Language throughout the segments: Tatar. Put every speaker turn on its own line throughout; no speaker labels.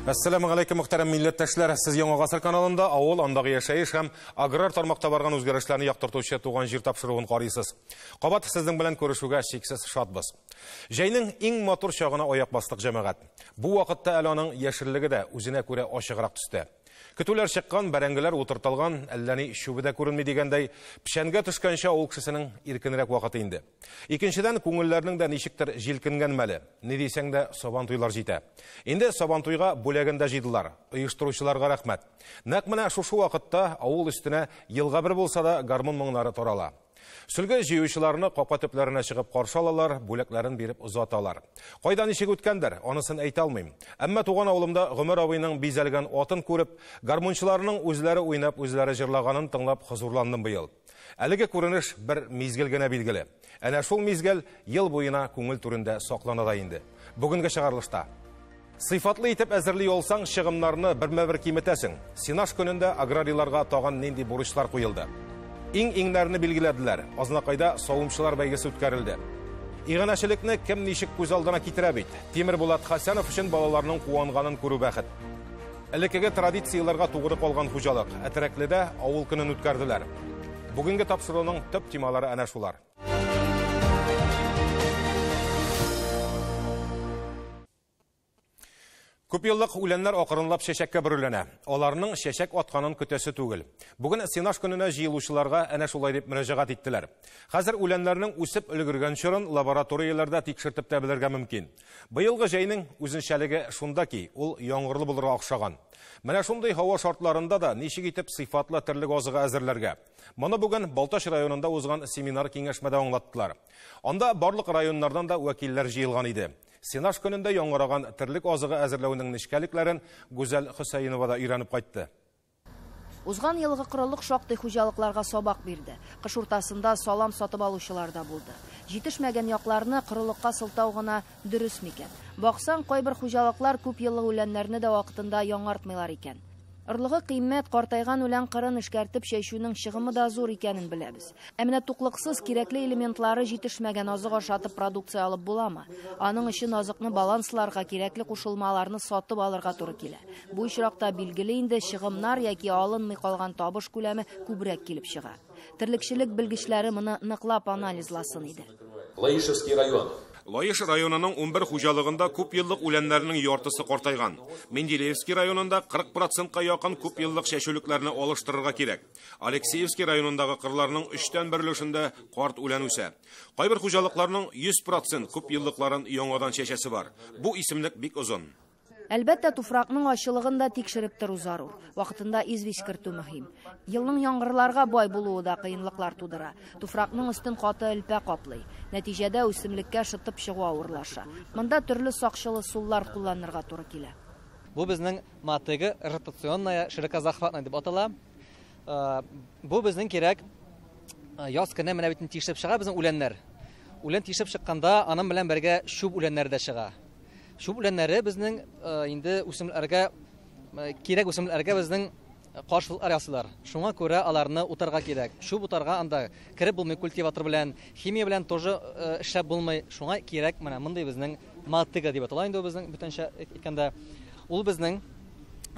Әссәламү галәйкүм, мөхтәрәм милләттәшләр. Сез Яңа Гасыр каналында авыл, андагы яшәеш һәм аграр тармакта барган үзгәрешләрне яктыртучы Туган җир тапшыруын карыйсыз. Кабат сезнең белән күрешүгә чиксез шатбыз. Җәйнең иң матур чагына аяк бастык, җәмәгать. Бу вакытта әле аның яшеллеге дә үзенә күрә ачыграк төстә. Көтүләр чыккан, бәрәңгеләр утыртылган, әллә ни чүбе дә күренми дигәндәй, печәнгә төшкәнче авыл кешесенең иркенрәк вакыты инде. Икенчедән, күңелләрнең дә ничектер җилкенгән мәле. Ни дисәң дә, Сабан туйлар җитә. Инде Сабан туйга бүләген дә җыйдылар. Оештыручыларга рәхмәт. Нәкъ менә шушы вакытта авыл өстенә елга бер булса да гармун моңнары тарала. Сөлге җыючыларны капка төпләренә чыгып каршы алалар, бүләкләрен биреп озаталар. Кайда ничек үткәндер, анысын әйтә алмыйм. Әмма туган авылымда Гомәр абыйның бизәлгән атын күреп, гармунчыларның үзләре уйнап, үзләре җырлаганын тыңлап хозурландым быел. Әлеге күренеш бер мизгел генә билгеле. Әнә шул мизгел ел буена күңел түрендә саклана да инде. Бүгенге чыгарылышта сыйфатлы итеп әзерли алсаң, чыгымнарны бермә-бер киметәсең. Сенаж көнендә аграрийларга тагын нинди бурычлар куелды? Иң-иңнәрне билгеләделәр. Азнакайда савымчылар бәйгесе үткәрелде. Иганәчелекне кем ничек күз алдына китерә бит. Тимербулат Хәсәнов өчен балаларның куанганын күрү бәхет. Элеккеге традицияләргә тугры калган хуҗалык Әтрәкледә авыл көнен үткәрделәр. Бүгенге тапшыруның төп темалары әнә шулар. Күпьеллык үләннәр акрынлап чәчәккә бөреләнә. Аларның чәчәк атканын көтәсе түгел. Бүген сенаж көненә җыелучыларга әнә шулай дип мөрәҗәгать иттеләр. Хәзер үләннәрнең үсеп өлгергән чорын лабораторияләрдә тикшертеп тә белергә мөмкин. Быелгы җәйнең үзенчәлеге шунда ки, ул яңгырлы булырга охшаган. Менә шундый һава шартларында да ничек итеп сыйфатлы терлек азыгы әзерләргә? Моны бүген Балтач районында узган семинар киңәшмәдә аңлаттылар. Анда барлык районнардан да вәкилләр җыелган иде. Сенаж көнендә яңгыраган терлек азыгы әзерләүнең нечкәлекләрен Гүзәл Хөсәенова да өйрәнеп кайтты.
Узган елгы корылык шактый хуҗалыкларга сабак бирде. Кыш уртасында салам сатып алучылар да булды. Җитешмәгән якларны корылыкка сылтау гына дөрес микән? Баксаң, кайбер хуҗалыклар күп еллык үләннәрне дә вакытында яңартмыйлар икән. Орлыгы кыйммәт, картайган үлән кырын эшкәртеп чәчүнең чыгымы да зур икәнен беләбез. Ә менә туклыксыз, кирәкле элементлары җитешмәгән азык ашатып продукция алып буламы? Аның өчен азыкны балансларга, кирәкле кушылмаларны сатып алырга туры килә. Бу очракта билгеле инде чыгымнар яки алынмый калган табыш күләме күбрәк килеп чыга. Терлекчелек белгечләре моны ныклап анализласын иде.
Лаишевский район. Лаеш районының 11 хуҗалыгында күп еллык үләннәрнең яртысы картайган. Менделеевский районында 40%ка якын күп еллык чәчүлекләрне алыштырырга кирәк. Алексеевский районындагы кырларның 3-тән бер өлешендә карт үлән үсә. Кайбер хуҗалыкларның 100% күп еллыкларын яңадан чәчәсе бар. Бу исемлек бик озын.
Әлбәттә, туфракның ачылыгын да тикшереп тору зарур. Вакытында известь кертү мөһим. Елның яңгырларга бай булуы да кыенлыклар тудыра. Туфракның өстен каты элпә каплый. Нәтиҗәдә үсемлеккә шытып чыгу авырлаша. Монда төрле сакчыл ысуллар кулланырга туры килә.
Бу безнең мотыга ротационная широкозахватная дип атала. Бу безнең кирәк яз көне менә бит тишеп чыга безнең үләннәр. Үлән тишеп чыкканда аның белән бергә чүп үләннәре дә чыга. Чүп үләннәре безнең инде үсемлекләргә кирәк үсемлекләргә безнең каршылыклар ясыйлар. Шуңа күрә аларны утарга кирәк. Чүп утарга анда кереп булмый культиватор белән, химия белән тоже эшләп булмый. Шуңа кирәк менә мондый безнең мотыга дип атала инде безнең бүтәнчә әйткәндә. Ул безнең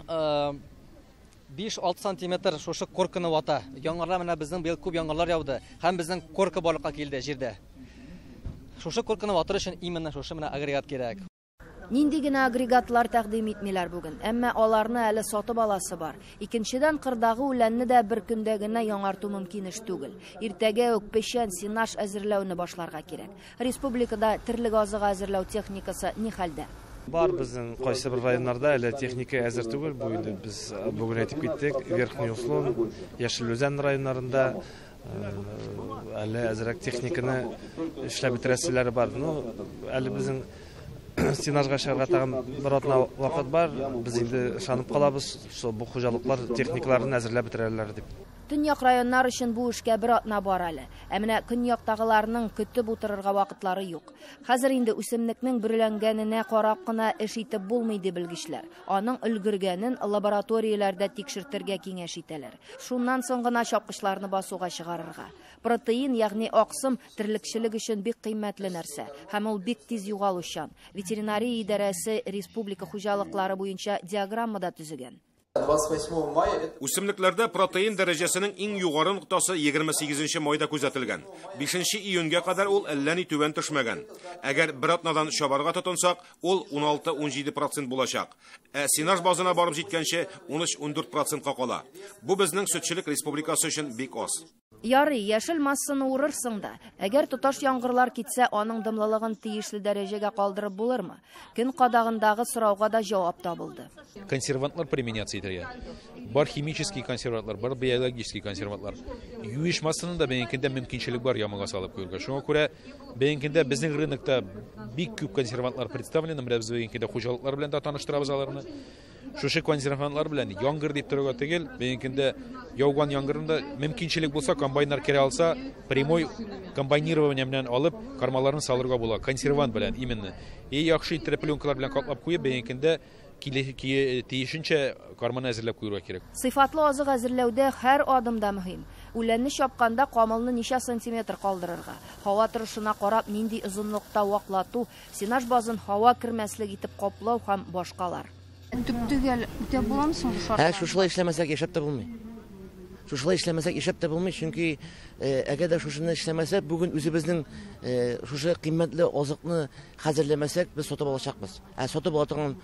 5-6 сантиметр шушы корканы вата. Яңгырлар менә безнең быел күп яңгырлар яуды һәм безнең корка барлыкка килде җирдә. Шушы корканы ватыр өчен именно шушы менә агрегат кирәк.
Нинди генә агрегатлар тәкъдим итмиләр бүген, әмма аларны әле сатып аласы бар. Икенчедән, кырдагы үләнне дә бер көндә генә яңарту мөмкин эш түгел. Иртәгә үк печән, сенаж әзерләүне башларга кирәк. Республикада терлек азыгы әзерләү техникасы ни хәлдә?
Бар безнең кайсы бер районнарда әле техника әзер түгел. Бу инде без бүген әйтеп киттек, Верхний Услон, Яшел Үзән районнарында әле әзерәк техниканы эшләп бетерәселәре бар. Ну, әле безнең сенажга чыгарга тагын бер атна вакыт бар. Без инде ышанып калабыз, шул бу хуҗалыклар техникаларын әзерләп бетерәләр дип.
Төньяк районнар өчен бу эшкә бер атна бар әле. Ә менә көньяктагыларның көтеп утырырга вакытлары юк. Хәзер инде үсемлекнең бөреләнгәненә карап кына эш итеп булмый, ди белгечләр. Аның өлгергәнен лабораторияләрдә тикшертергә киңәш итәләр. Шуннан соң гына чапкычларны басуга чыгарырга. Протеин, ягъни аксым, терлекчелек өчен бик кыйммәтле нәрсә һәм ул бик тиз югалучан. Ветеринария идарәсе республика хуҗалыклары буенча диаграмма да төзегән.
28 мая.
Үсемлекләрдә протеин дәрәҗәсенең иң югары ноктасы 28 майда күзәтелгән. 5 июньгә кадәр ул әллә ни түбән төшмәгән. Әгәр бер атнадан чабарга тотынсак, ул 16-17% булачак. Ә сенаж базына барып җиткәнче 13-14%ка кала. Бу безнең сөтчелек республикасы өчен бик аз.
Ярый, яшел массаны урырсың да. Әгәр тоташ яңгырлар китсә, аның дымлылыгын тиешле дәрәҗәгә калдырып булырмы? Көн кадагындагы сорауга да җавап табылды.
Консервантлар применяться итәргә. Бар химический консервантлар, бар биологический консервантлар. Юеш массаның да бәйнкендә мөмкинчелек бар ямага салып куярга. Шуңа күрә бәйнкендә безнең рынокта бик күп консервантлар представлены. Менә без бәйнкендә хуҗалыклар белән дә таныштырабыз аларны. Шушы консервантлар белән яңгыр дип торырга түгел, бәйнкендә яуган яңгырында мөмкинчелек булса, комбайннар керә алса, прямой комбайнирование белән алып, кармаларын салырга була, консервант белән именно. И яхшы итеп пленкалар белән каплап куеп, бәйнкендә тиешенчә карманы әзерләп куярга кирәк.
Сыйфатлы азык әзерләүдә һәр адым да мөһим. Үләнне чапканда камылны ничә сантиметр калдырырга, һава торышына карап нинди озынлыкта ваклату, сенаж базын һава кермәслек итеп каплау һәм башкалар.
Төп-төгәл үтәп буламы соң бу шартларны?
Шушылай эшләмәсәк яшәп тә булмый. Шушылай эшләмәсәк яшәп тә булмый, чөнки әгәр дә шушыны эшләмәсәк, бүген үзебезнең шушы кыйммәтле азыкны хәзерләмәсәк, без сатып алачакбыз. Ә сатып ала торган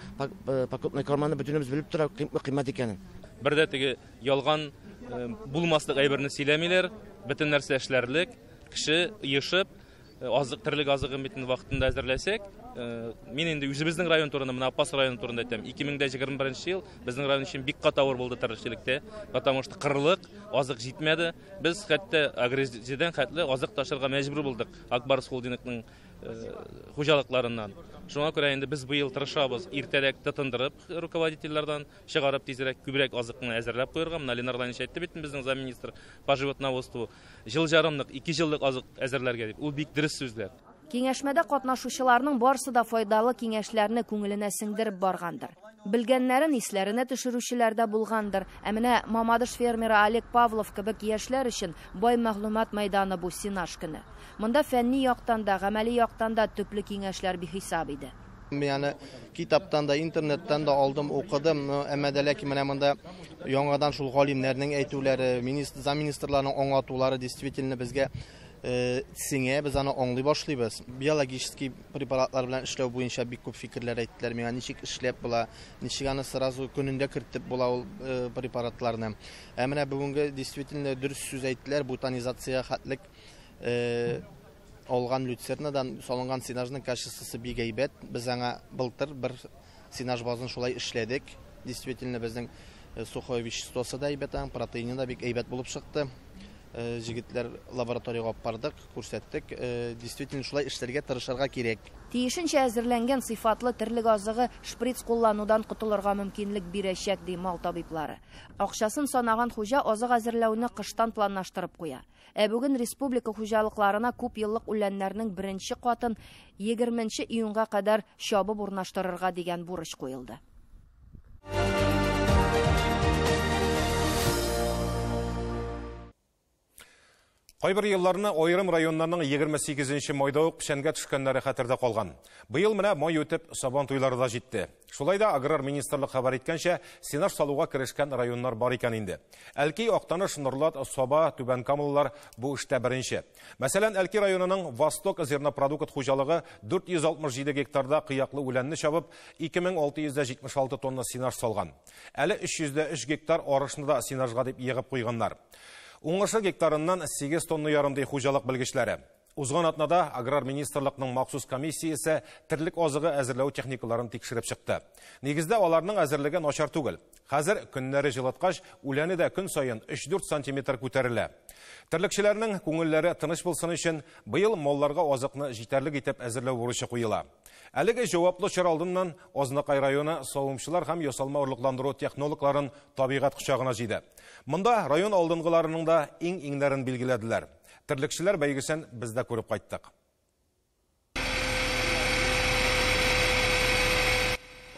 покупной корманы бөтенебез белеп тора, кыйммәт икәнен.
Бер дә теге ялган булмаслык әйберне сөйләмиләр, бөтен нәрсә эшләрлек, кеше оешып, азык, терлек азыгын бөтен вакытында әзерләсәк, мин инде үзебезнең район турында, менә Апас районы турында әйтәм. 2021 ел безнең район өчен бик каты авыр булды терлекчелектә, потому что кырлык, азык җитмәде. Без хәтта Агрезидән хәтле азык ташырга мәҗбүр булдык Акбарс холдингның хуҗалыкларыннан. Шуңа күрә инде без быел тырышабыз иртәрәк тотындырып руководительләрдән чыгарып тизрәк күбрәк азыкны әзерләп куярга. Менә Ленар Ланич әйтте бит, безнең замминистр по животноводству ел ярымлык, 2 еллык азык әзерләргә дип. Ул бик дөрес сүзләр.
Киңәшмәдә катнашучыларның барысы да файдалы киңәшләрне күңеленә сеңдереп баргандыр. Белгәннәрен исләренә төшерүчеләр дә булгандыр. Ә менә Мамадыш фермеры Олег Павлов кебек яшьләр өчен бай мәгълүмат мәйданы бу сенаж көне. Монда фәнни яктан да, гамәли яктан да төпле киңәшләр бихисап иде.
Мин китаптан да, интернеттан да алдым, укыдым. Әмма дә ләкин менә монда яңадан шул галимнәрнең әйтүләре, замминистрларның аңлатулары действительно безгә сеңә, без аны аңлый башлыйбыз. Биологический препаратлар белән эшләү буенча бик күп фикерләр әйттеләр миңа, ничек эшләп була, ничек аны сразу көнендә кертеп була ул препаратларны. Ә менә бүгенге действительно дөрес сүз әйттеләр, бутанизация хәтлек алган люцернадан салынган сенажның качествосы бик әйбәт. Без аңа былтыр бер сенаж базын шулай эшләдек. Действительно безнең сухое веществосы да әйбәт, аның протеины да бик әйбәт булып чыкты. Җегетләр лабораториягә алып бардык, күрсәттек. Действительно шулай эшләргә тырышырга кирәк.
Тиешенчә әзерләнгән сыйфатлы терлек азыгы шприц кулланудан котылырга мөмкинлек бирәчәк, ди мал табиблары. Акчасын санаган хуҗа азык әзерләүне кыштан планлаштырып куя. Ә бүген республика хуҗалыкларына күп еллык үләннәрнең беренче катын 20 июньгә кадәр чабып урнаштырырга дигән бурыч куелды.
Кайбер елларны аерым районнарның 28 майда ук печәнгә төшкәннәре хәтердә калган. Быел менә май үтеп, Сабан туйлары да җитте. Шулай да аграр министрлык хәбәр иткәнчә, сенаж салуга керешкән районнар бар икән инде. Әлки, Актаныш, Нурлат, Саба, Түбән Камалылар бу эштә беренче. Мәсәлән, Әлки районының Восток зернопродукт хуҗалыгы 467 гектарда кыяклы үләнне чабып, 2676 тонна сенаж салган. Әле 303 гектар арышны да сенажга дип егып куйганнар. Уңышы гектарыннан 8 тонна ярым ди хуҗалык белгечләре. Узган атнада Аграр министрлыкның махсус комиссиясе терлек азыгы әзерләү техникаларын тикшереп чыкты. Нигездә аларның әзерлеге начар түгел. Хәзер көннәре җылыткач, үләне дә көн саен 3-4 сантиметр күтәрелә. Терлекчеләрнең күңелләре тыныч булсын өчен быел малларга азыкны җитәрлек итеп әзерләү бурычы куела. Әлеге җаваплы чара алдыннан Азнакай районы савымчылар һәм ясалма орлыкландыру технологларын табигать кочагына җыйды. Монда район алдынгыларының да иң-иңнәрен билгеләделәр. Терлекчеләр бәйгесен без дә күреп кайттык.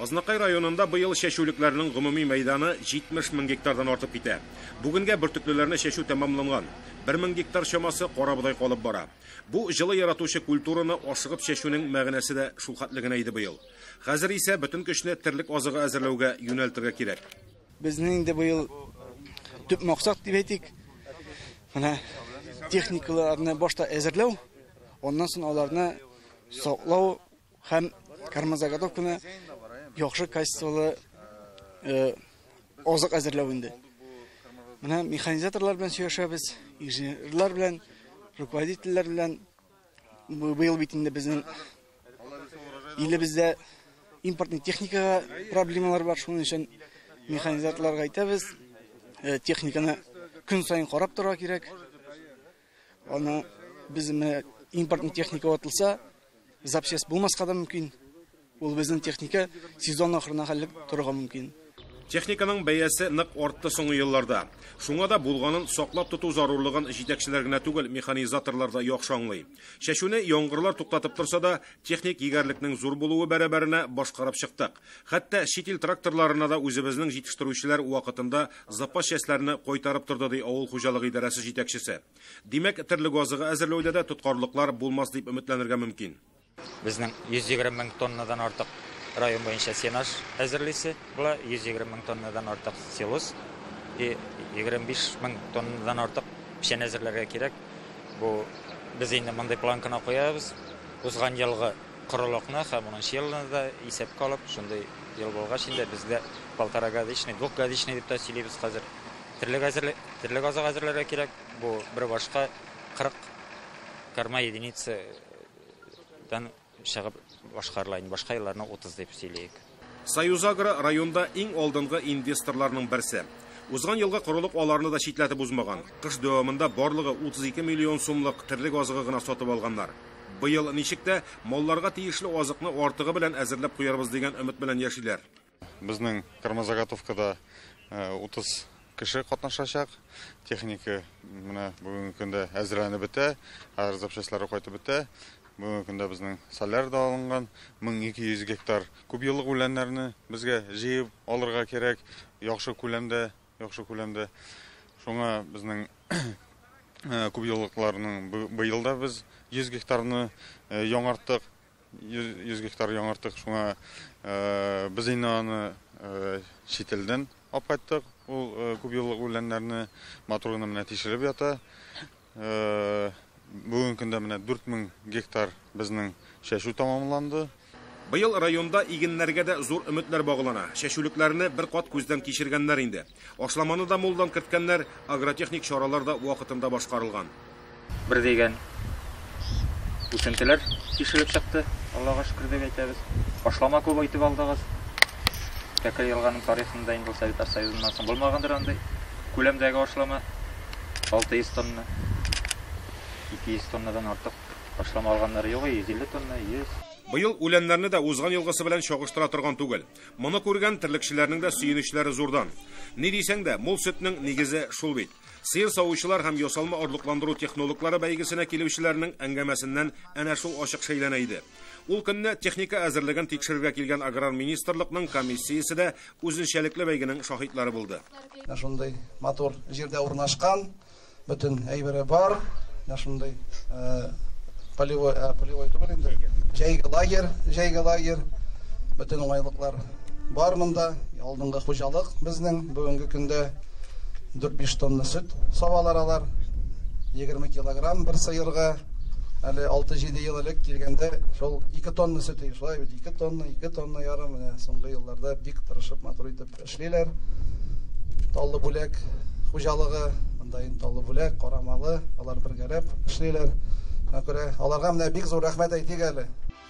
Азнакай районында быел чәчүлекләрнең гомуми мәйданы 70 мең гектардан артып китә. Бүгенгә бөртеклеләрне чәчү тәмамланган. 1 мең гектар чамасы карабодай калып бара. Бу җылы яратучы культураны ашыгып чәчүнең мәгънәсе дә шул хәтле генә иде быел. Хәзер исә бөтен көчне терлек азыгы әзерләүгә юнәлтергә кирәк.
Безнең инде быел төп максат дип әйтик, менә техникаларны башта әзерләү, аннан соң аларны саклау һәм кормозаготовканы яхшы качестволы азык әзерләү инде. Менә механизаторлар белән сөйләшәбез, инженерлар белән, руководительләр белән. Быел бит инде безнең илебездә импортный техникага проблемалар бар, шуның өчен механизаторларга әйтәбез, техниканы көн саен карап торырга кирәк. Аны без менә импортный техника ватылса, запчасть булмаска да мөмкин. Ул безнең техника сезон ахырына хәллек торырга мөмкин.
Техниканың бәясе нык артты соңгы елларда. Шуңа да булганын саклап тоту зарурлыгын җитәкчеләр генә түгел, механизаторлар да яхшы аңлый. Чәчүне яңгырлар туктатып торса да, техник егәрлекнең зур булуы бәрабәренә башкарып чыктык. Хәтта чит ил тракторларына да үзебезнең җитештерүчеләр вакытында запас частьләрне кайтарып торды, ди авыл хуҗалыгы идарәсе җитәкчесе. Димәк, терлек азыгы әзерләүдә дә тоткарлыклар булмас дип өметләнергә мөмкин.
Безнең 120 мең тоннадан артык район буенча сенаж әзерлисе була, 120 мең тоннадан артык силос и 25 мең тоннадан артык печән әзерләргә кирәк. Бу без инде мондый планканы куябыз. Узган елгы корылыкны һәм унынчы елны да исәпкә алып, шундый ел булгач инде бездә полторагодичный, двухгодичный дип тә сөйлибез хәзер. Терлек азыгы әзерләргә кирәк. Бу бер башка 40 корма единицадан чыгып башкарыла, инде башка елларны 30 дип сөйлик.
Союзагро районда иң алдынгы инвесторларның берсе. Узган елгы корылык аларны да читләтеп узмаган. Кыш дәвамында барлыгы 32 миллион сумлык терлек азыгы гына сатып алганнар. Быел ничек тә малларга тиешле азыкны артыгы белән әзерләп куярбыз дигән өмет белән яшиләр.
Безнең кормозаготовкада 30 кеше катнашачак. Техника менә бүгенге көндә әзерләнеп бетә, хәзер запчастьлары кайтып бетә. Бүгенге көндә безнең соляр да алынган, 1200 гектар күп еллык үләннәрне безгә җыеп алырга кирәк, яхшы күләмдә, яхшы күләмдә. Шуңа безнең күп еллыкларның быел да без 100 гектарны яңарттык, 100 гектар яңарттык. Шуңа без инде аны чит илдән алып кайттык. Ул күп еллык үләннәрне матур гына менә тишелеп ята. Бүгенге көндә менә 4000 гектар безнең чәчү тәмамланды.
Быел районда игеннәргә дә зур өметләр баглана. Чәчүлекләрне бер кат күздән кичергәннәр инде. Ашламаны да мулдан керткәннәр, агротехник чаралар да вакытында башкарылган.
Бер дигән үсентеләр тишелеп чыкты. Аллага шөкер дип әйтәбез. Ашлама күп итеп алдыгыз. Кәкре елганың тарихында инде Советлар Союзыннан соң булмагандыр андый күләмдәге ашлама 600 тонна. 200 тоннадан артык ашлама алганнар юк, 150 тонна, 100.
Быел үләннәрне дә узган елгысы белән чагыштыра торган түгел. Моны күргән терлекчеләрнең дә сөенечләре зурдан. Ни дисәң дә, мул сөтнең нигезе шул бит. Сыер савучылар һәм ясалма орлыкландыру технологлары бәйгесенә килүчеләрнең әңгәмәсеннән әнә шул ачык шәйләнә иде. Ул көнне техника әзерлеген тикшерергә килгән аграр министрлыкның комиссиясе дә үзенчәлекле бәйгенең шаһитлары булды.
Менә шундый матур җирдә урнашкан, бөтен әйбере бар. Менә шундый полевой, полевой түгел инде. Җәйге лагерь, җәйге лагерь. Бөтен уңайлыклар бар монда. Алдынгы хуҗалык безнең бүгенге көндә 4-5 тонна сөт савалар алар. 20 килограмм бер сыерга. Әле 6-7 ел элек килгәндә шул 2 тонна сөт, шулай бит, 2 тонна, 2 тонна ярым. Менә соңгы елларда бик тырышып матур итеп эшлиләр. Таллы Бүләк хуҗалыгы, монда инде Таллы Бүләк, Карамалы, алар бергәләп эшлиләр. Шуңа күрә аларга менә бик зур рәхмәт әйтик әле.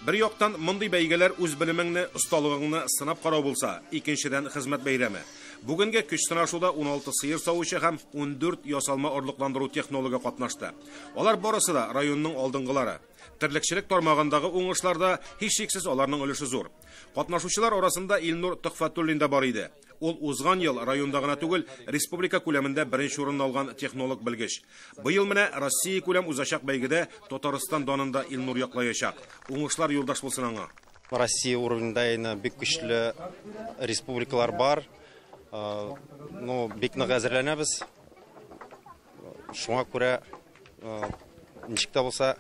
Бер яктан мондый бәйгеләр үз белемеңне, осталыгыңны сынап карау булса, икенчедән хезмәт бәйрәме. Бүгенге көч сынашуда 16 сыер савучы һәм 14 ясалма орлыкландыру технологы катнашты. Алар барысы да районның алдынгылары. Терлекчелек тармагындагы уңышларда һичшиксез аларның өлеше зур. Катнашучылар арасында Илнур Төхфәтуллин да бар иде. Ул узган ел районда гына түгел, республика күләмендә беренче урын алган технолог белгеч. Быел менә Россия күләм узачак бәйгедә Татарстан данында Илнур яклаячак. Уңышлар юлдаш булсын аңа.
Россия уровеньда инде бик көчле республикалар бар. Ну, бик нык әзерләнәбез. Шуңа күрә ничек тә булса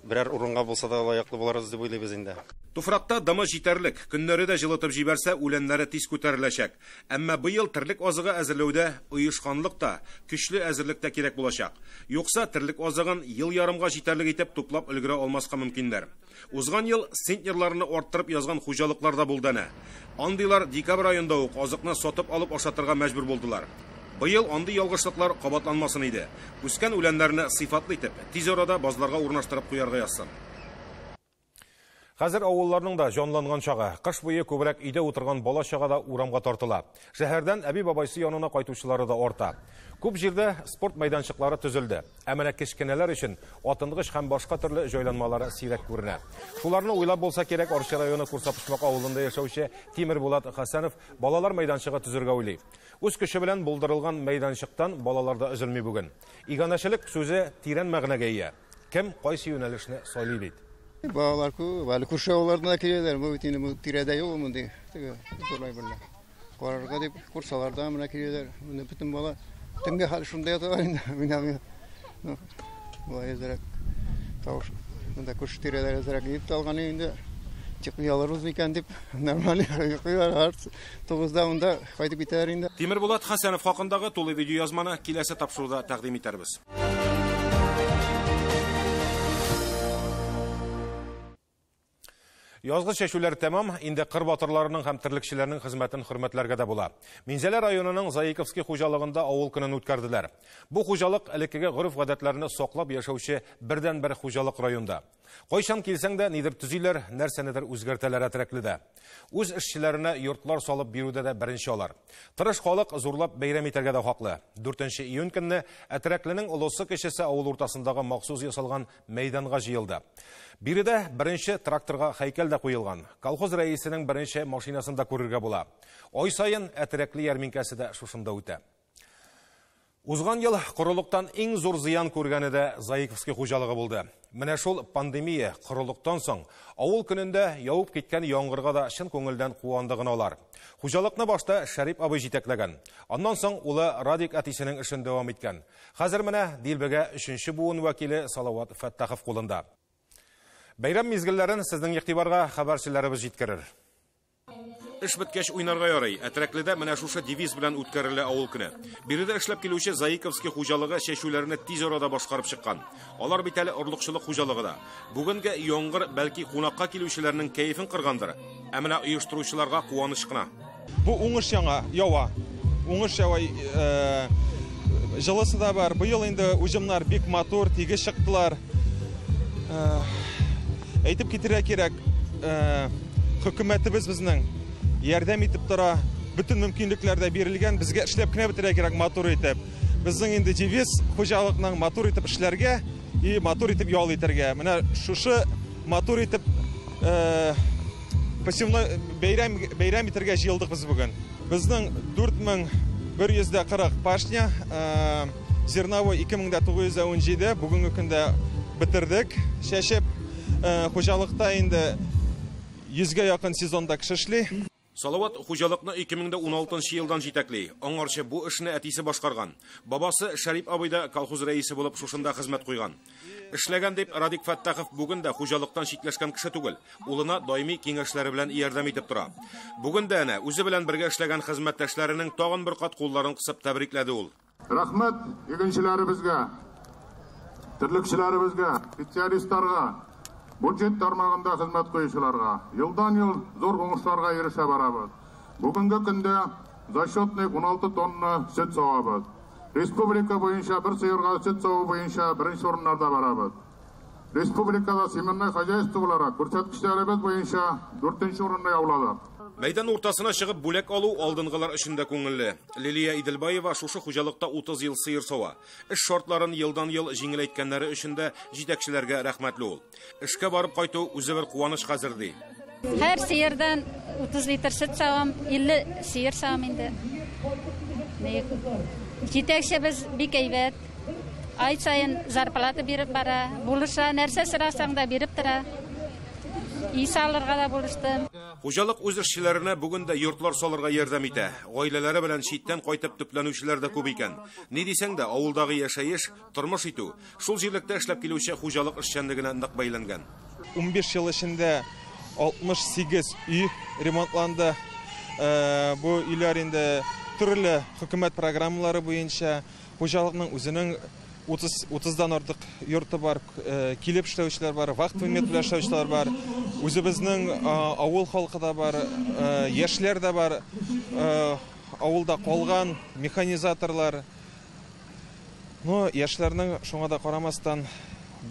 берәр урынга булса да лаяклы буларбыз дип уйлыйбыз инде.
Туфракта дымы җитәрлек, көннәре дә җылытып җибәрсә, үләннәре тиз күтәреләчәк. Әмма быел терлек азыгы әзерләүдә оешканлык та, көчле әзерлек тә кирәк булачак. Юкса терлек азыгын ел ярымга җитәрлек итеп туплап өлгерә алмаска мөмкиннәр. Узган ел центнерларны арттырып язган хуҗалыклар да булды әнә. Андыйлар декабрь аенда ук азыкны сатып алып ашатырга мәҗбүр булдылар. Быел андый ялгышлыклар кабатланмасын иде. Үскән үләннәрне сыйфатлы итеп, тиз арада базларга урнаштырып куярга язсын. Хәзер авылларның да җанланган чагы. Кыш буе күбрәк өйдә утырган бала чага да урамга тартыла. Шәһәрдән әби-бабайсы янына кайтучылары да арта. Күп җирдә спорт мәйданчыклары төзелде. Ә менә кечкенәләр өчен атынгыч һәм башка төрле җайланмалары сирәк күренә. Шуларны уйлап булса кирәк, Арча районы Курсапочмак авылында яшәүче Тимербулат Хәсәнов балалар мәйданчыгы төзергә уйлый. Үз көче белән булдырылган мәйданчыктан балалар да өзелми бүген. Иганәчелек сүзе тирән мәгънәгә ия. Кем кайсы юнәлешне сайлый бит.
Балалар күп, әле күрше авыллардан да киләләр. Бу бит инде бу тирәдә юк мондый. Теге зурлай берлә. Карарга дип курсалардан менә киләләр. Менә бөтен бала төнгә хәл шунда яталар инде. Менә болай әзрәк тавыш. Монда күрше тирәләр әзрәк дип алган инде. Чыкмый алырбыз микән дип нормаль йоклыйлар. 9-да 10-да кайтып китәләр инде.
Тимербулат Хәсәнов хакындагы тулы видеоязманы киләсе тапшыруда тәкъдим итәрбез. Язгы чәчүләр тәмам, инде кыр батырларының һәм терлекчеләрнең хезмәтен хөрмәтләргә дә була. Минзәлә районының Заиковский хуҗалыгында авыл көнен үткәрделәр. Бу хуҗалык элеккеге гореф-гадәтләрне саклап яшәүче бердәнбер хуҗалык районда. Кайчан килсәң дә нидер төзиләр, нәрсәнедер үзгәртәләр Әтрәкледә. Үз эшчеләренә йортлар салып бирүдә дә беренче алар. Тырыш халык зурлап бәйрәм итәргә дә хаклы. 4 июнь көнне Әтрәкленең олысы кечесе авыл уртасындагы махсус ясалган мәйданга җыелды. Биредә беренче тракторга һәйкәл дә куелган. Колхоз рәисенең беренче машинасын да күрергә була. Ай саен Әтрәкле ярминкәсе дә шушында үтә. Узган ел корылыктан иң зур зыян күргәне дә Заиковский хуҗалыгы булды. Менә шул пандемия корылыктан соң авыл көнендә явып киткән яңгырга да чын күңелдән куанды гына алар. Хуҗалыкны башта Шәрип абый җитәкләгән. Аннан соң улы Радик әтисенең эшен дәвам иткән. Хәзер менә дилбегә 3нче буын вәкиле Салават Фәттахов кулында. Бәйрәм мизгелләрен сезнең игътибарга хәбәрчеләребез җиткерер. Эш беткәч уйнарга ярый. Әтрәкледә менә шушы девиз белән үткәрелә авыл көне. Биредә эшләп килүче Заиковский хуҗалыгы чәчүләрне тиз арада башкарып чыккан. Алар бит әле орлыкчылык хуҗалыгы да. Бүгенге яңгыр бәлки кунакка килүчеләрнең кәефен кыргандыр. Ә менә оештыручыларга куаныч кына.
Бу уңыш яңа ява. Уңыш ява, җылысы да бар. Быел инде уҗымнар бик матур, тигез чыктылар. Әйтеп китерергә кирәк, хөкүмәтебез безнең ярдәм итеп тора, бөтен мөмкинлекләр дә бирелгән, безгә эшләп кенә бетерергә кирәк матур итеп. Безнең инде девиз хуҗалыкның матур итеп эшләргә и матур итеп ял итәргә. Менә шушы матур итеп посевной бәйрәм итәргә җыелдык без бүген. Безнең 4140 пашня, зерновой 2917 бүгенге көндә бетердек. Чәчеп хуҗалыкта инде 100-гә якын сезонда кеше эшли.
Салават хуҗалыкны 2016 елдан җитәкли. Аңарчы бу эшне әтисе башкарган. Бабасы Шәрип абый да колхоз рәисе булып шушында хезмәт куйган. Эшләгән дип Радик Фәттахов бүген дә хуҗалыктан читләшкән кеше түгел. Улына даими киңәшләре белән ярдәм итеп тора. Бүген дә әнә үзе белән бергә эшләгән хезмәттәшләренең тагын бер кат кулларын кысып тәбрикләде ул.
Рәхмәт игенчеләребезгә, терлекчеләребезгә, специалистларга, бюджет тармагында хезмәт куючыларга елдан-ел зур уңышларга ирешә барабыз. Бүгенге көндә зачетный 16 тонна сөт савабыз. Республика буенча бер сыерга сөт саву буенча беренче урыннарда барабыз. Республикада семенной хозяйство буларак күрсәткечләребез буенча 4нче урынны яуладык.
Мәйдан уртасына чыгып бүләк алу алдынгылар өчен дә күңелле. Лилия Иделбаева шушы хуҗалыкта 30 ел сыер сава. Эш шартларын елдан-ел җиңеләйткәннәре өчен дә җитәкчеләргә рәхмәтле ул. Эшкә барып кайту үзе бер куаныч хәзер ди.
Һәр сыердан 30 литр сөт савам, 50 сыер савам инде. Җитәкчебез бик әйбәт. Ай саен зарплата биреп бара, булыша, нәрсә сорасаң да биреп тора. Өй салырга да булыштым.
Хуҗалык үз эшчеләренә бүген дә йортлар салырга ярдәм итә. Гаиләләре белән читтән кайтып төпләнүчеләр дә күп икән. Ни дисәң дә, авылдагы яшәеш, тормыш итү шул җирлектә эшләп килүче хуҗалык эшчәнлегенә нык бәйләнгән.
15 ел эчендә 68 өй ремонтланды. Бу өйләр инде төрле хөкүмәт программалары буенча хуҗалыкның үзенең 30-дан артык йорты бар, килеп эшләүчеләр бар, вахтовый метод белән эшләүчеләр бар, үзебезнең авыл халкы да бар, яшьләр дә бар, авылда калган механизаторлар. Но яшьләрнең шуңа да карамастан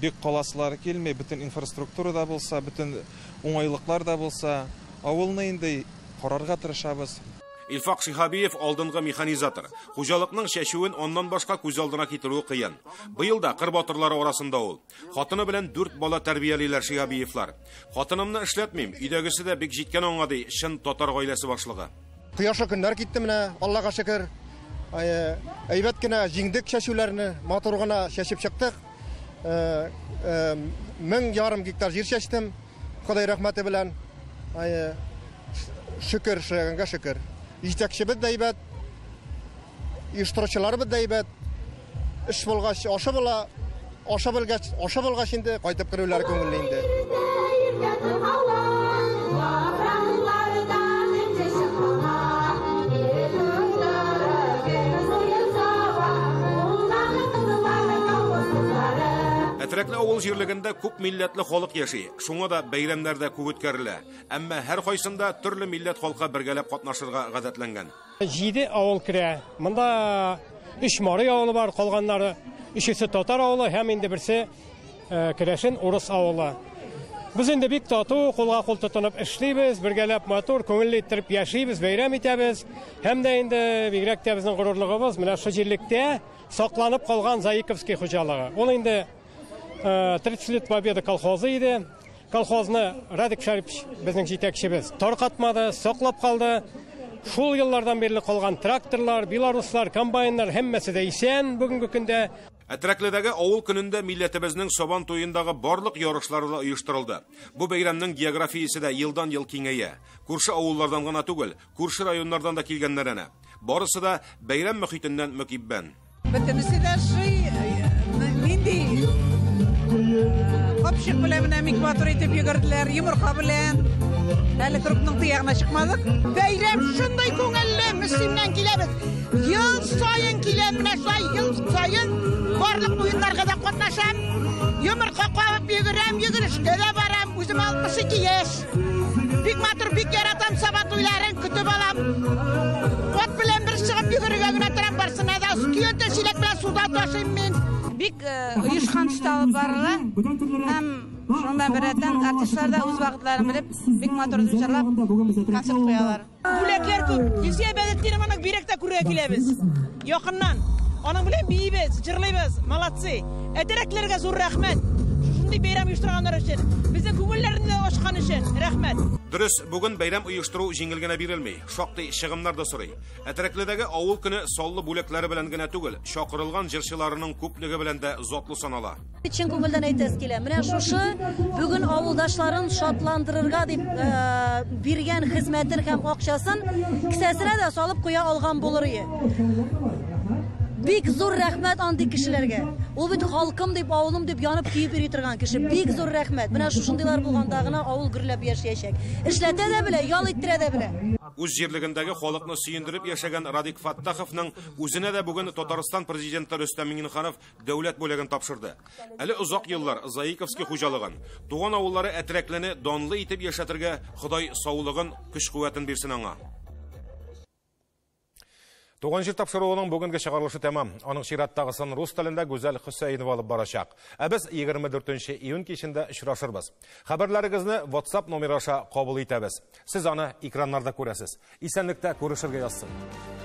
бик каласылары килми, бөтен инфраструктура да булса, бөтен уңайлыклар да булса, авылны инде карарга тырышабыз.
Илфак Шиһабиев алдынгы механизатор. Хуҗалыкның чәчүен аннан башка күз алдына китерүе кыен. Быел да кыр батырлары арасында ул. Хатыны белән 4 бала тәрбиялиләр Шиһабиевлар. Хатынымны эшләтмим, өйдәгесе дә бик җиткән аңа, ди чын татар гаиләсе башлыгы.
Кояшлы көннәр китте менә, Аллага шөкер. Әйбәт кенә җиңдек чәчүләрне, матур гына чәчеп чыктык. 1500 гектар җир чәчтем, Ходай рәхмәте белән. Шөкер, эшләгәнгә шөкер. Җитәкчебез дә әйбәт, оештыручыларыбыз да әйбәт. Эш булгач, ашы була, ашы белгәч, ашы булгач инде кайтып керүләре күңелле инде.
Әтрәкле авыл җирлегендә күп милләтле халык яши. Шуңа да бәйрәмнәр дә күп үткәрелә. Әмма һәр кайсында төрле милләт халкы бергәләп катнашырга гадәтләнгән.
7 авыл керә. Монда 3 мари авылы бар, калганнары 3-се татар авылы һәм инде берсе керәшен урыс авылы. Без инде бик тату, кулга кул тотынып эшлибез, бергәләп матур, күңелле иттереп яшибез, бәйрәм итәбез. Һәм дә инде бигрәк тә безнең горурлыгыбыз менә шу җирлектә сакланып калган Заиковский хуҗалыгы. Ул инде 30 лет Победы колхозы иде. Колхозны Радик Шарипович безнең җитәкчебез таркатмады, саклап калды. Шул еллардан бирле калган тракторлар, белоруслар, комбайннар һәммәсе дә исән бүгенге көндә.
Әтрәкледәге авыл көнендә милләтебезнең Сабан туендагы барлык ярышлары да оештырылды. Бу бәйрәмнең географиясе дә елдан-ел киңәя. Күрше авыллардан гына түгел, күрше районнардан да килгәннәр әнә. Барысы да бәйрәм мөхитеннән мөкиббән.
Бөтенесе дә шый, нинди капчык белән менә бик матур итеп йөгерделәр, йомырка белән. Әле крупның тыягына чыкмадык.
Бәйрәм шундый күңелле, Мөслимнән киләбез. Ел саен киләм, менә шулай ел саен барлык уеннарга да катнашам. Йомырка кабып йөгерәм, йөгерешкә дә барам. Үзем 62 яшь. Бик матур, бик яратам Сабан туйларын, көтеп алам. Ат белән бер чыгып йөгерергә генә торам, барсына да көянтә чиләк белән суда ташыйм мин.
Бик оешкан төстә алып барыла. Һәм шуның белән беррәттән артистлар да үз вакытларын белеп, бик матур итеп җырлап концерт куялар.
Бүләкләр күп. Илсөя Бәдретдинованы бигрәк тә күрергә киләбез. Якыннан. Аның белән биибез, җырлыйбыз. Молодцы. Әтрәкләргә зур рәхмәт. Шушындый бәйрәм оештырганнар өчен, безнең күңелләрне ачкан өчен рәхмәт.
Дөрес, бүген бәйрәм оештыру җиңел генә бирелми. Шактый чыгымнар да сорый. Әтрәкледәге авыл көне саллы бүләкләре белән генә түгел, чакырылган җырчыларының күплеге белән дә затлы санала.
Чын күңелдән әйтәс килә. Менә шушы бүген авылдашларын шатландырырга дип биргән хезмәтен һәм акчасын кесәсенә дә салып куя алган булыр иде. Бик зур рәхмәт андый кешеләргә. Ул бит халкым дип, авылым дип янып көеп йөри торган кеше. Бик зур рәхмәт. Менә шушындыйлар булганда гына авыл гөрләп яшәячәк. Эшләтә дә белә, ял иттерә дә белә.
Үз җирлегендәге халыкны сөендереп яшәгән Радик Фаттаховның үзенә дә бүген Татарстан президенты Рөстәм Миңнеханов дәүләт бүләген тапшырды. Әле озак еллар Заиковский хуҗалыгын, туган авыллары Әтрәклене данлы итеп яшәтергә Ходай саулыгын, көч-куәтен бирсен аңа. Туган җир тапшыруының бүгенге чыгарылышы тәмам. Аның чираттагысын рус телендә Гүзәл Хөсәенова алып барачак. Ә без 24 июнь кичендә очрашырбыз. Хәбәрләрегезне WhatsApp номеры аша кабул итәбез. Сез аны экраннарда күрәсез. Исәнлектә күрешергә язсын.